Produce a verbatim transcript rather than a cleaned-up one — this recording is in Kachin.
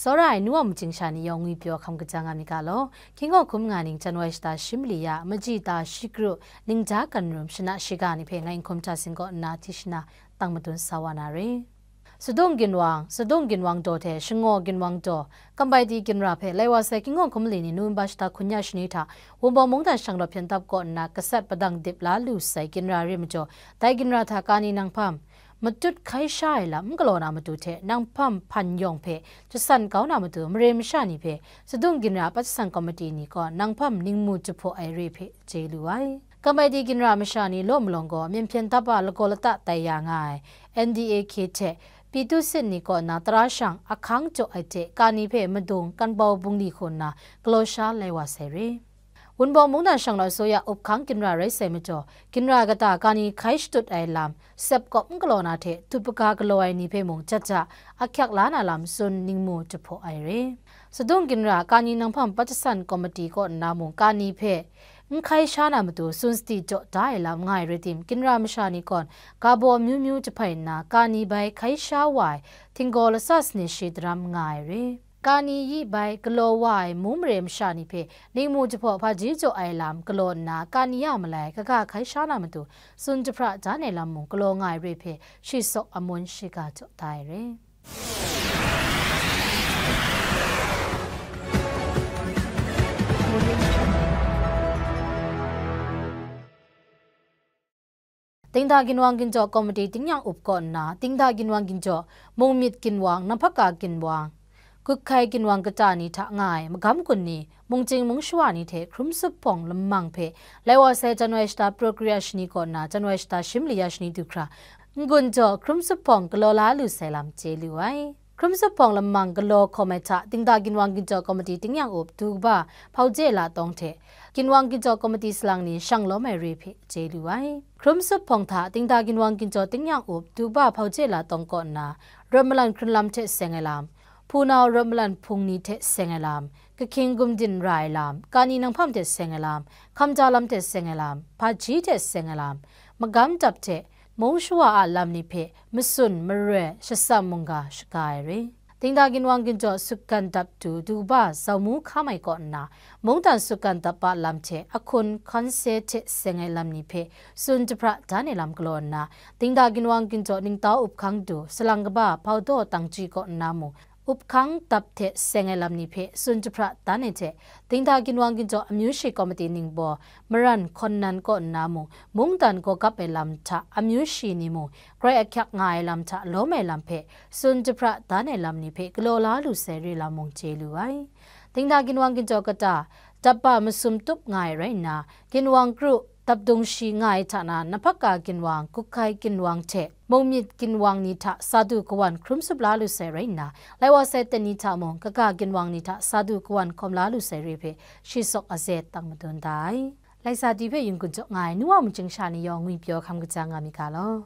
Tsawra ai nu wa majing sha ni yawng ngwi pyaw hkam kaja nga mi ga law, hkying hkawk hkrum nga ning janwai shata shi mali ya, maji ta shi kru, ningja kan rum shana shiga ni hpe ngai n hkum hta sing kaw nna tishina tang madun sa wa na re. Sadung ginwang, Sadung ginwang daw hte Shangaw ginwang daw, Kambaidi ginra hpe lai wa sai hkying hkawk hkrum mali ni November shata hkun ya shani hta Wunpawng mungdan shanglawt hpyen dap kaw nna gasat padang dip la lu sai ginra re majaw, dai ginra hta kani nanghpam matut hkai sha ai lam n galaw na matu hte nanghpam hpan yawng hpe jasan kau na matu mare masha ni hpe Sadung ginra patjasan komiti ni kaw nanghpam ningmu jahpaw ai re hpe chye lu ai. Kambaidi ginra masha ni law malawng gaw myen hpyen dap a lagaw lata tai ya nga ai N D A K hte Pitu Sit ni kaw na tara shang ahkang jaw ai hte kani hpe madung kanbau bungli hku nna galaw sha lai wa sai re. Wunpawng mungdan shanglawt asoya up hkang ginra rai sai majaw, ginra kata kani hkai shatut ai lam, sep kawp n galaw na hte tup kaga galaw ai ni hpe mung jat ja ahkyak la na lam tsun ningmu jahpaw ai re. Sadung ginra kani nanghpam patjasan komiti kaw nna mung kani hpe n hkai sha na matu tsun sadi jaw da ai lam nga ai rai tim, ginra masha ni gawn ga baw amyu myu jahpai nna kani bai hkai sha wa ai htinggaw lasa sane shi daram nga ai re. Kani yi bai galaw wa ai mung mare masha ni hpe ningmu jahpaw hpaji jaw ai lam galaw nna kani a malai kaga hkai sha na matu tsun jahpra dan ai lam mung galaw nga ai re hpe shi sawk amun shiga jaw da ai re. Dingda ginwang ginjaw komiti tingnyang up kaw nna, Dingda ginwang ginjaw, Mungmyit ginwang, Namhpaka ginwang, Gukhai ginwang kata ni hta nga ai magam gun ni, mungchying mungshawa ni hte hkrum sup hpawng lamang hpe, lai wa sai January shata Prokriya shani kaw nna January shata shi mali ya shani du hkra, n-gun jaw hkrum sup hpawng galaw la lu sai lam chye lu ai. Hkrum sup hpawng lamang galaw hkawm ai hta, Dingda ginwang ginjaw komiti tingnyang up du kaba Hpauje La Tawng hte, ginwang ginjaw komiti salang ni shang lawm ai re hpe chye lu ai. Hkrum sup hpawng hta Dingda ginwang ginjaw tingnyang up du kaba Hpauje La Tawng kaw nna, rawt malan hkrun lam hte seng ai lam, hpunau rawt malan hpung ni hte seng ai lam, kahkying gumdin ra ai lam, kani nanghpam hte seng ai lam, hkamja lam hte seng ai lam, hpaji hte seng ai lam, magam dap hte mungshawa a lam ni hpe matsun maroi shatsam mungga shaga ai re. Dingda ginwang ginjaw sutgan dap du du kaba zau mu hkam ai kaw nna, mungdan sutgan dap a lam hte ahkun hkawn se hte seng ai lam ni hpe tsun jahpra dan ai lam galaw nna, Dingda ginwang ginjaw ningtau up hkang du salang kaba Hpaudaw Tangji kaw nna mung, up hkang dap hte seng ai lam ni hpe tsun jahpra dan ai hte, Dingda ginwang ginjaw amyu shi komiti ningbaw, Maran Hkawn Nan kaw nna mung, mungdan gawgap ai lam hta amyu shi ni mung, grai ahkyak nga ai lam hta lawm ai lam hpe tsun jahpra dan ai lam ni hpe galaw la lu sai re lam mung chye lu ai. Dingda ginwang ginjaw kata, dap ba masum tup nga ai rai nna, ginwang kru, dapdung shi nga ai hta na, Namhpaka ginwang, Gukhai ginwang hte Mungmyit ginwang ni hta sa du kawan hkrum sup la lu sai rai nna, lai wa sai ten ni hta mung, kaga ginwang ni hta sa du kawan hkawm la lu sai re hpe shi sawk aze tang madun da ai. Lai sa di hpe yin kun jaw nga ai, nu wa machyin sha ni yawng ngwi pyaw hkam kaja nga mi ga law.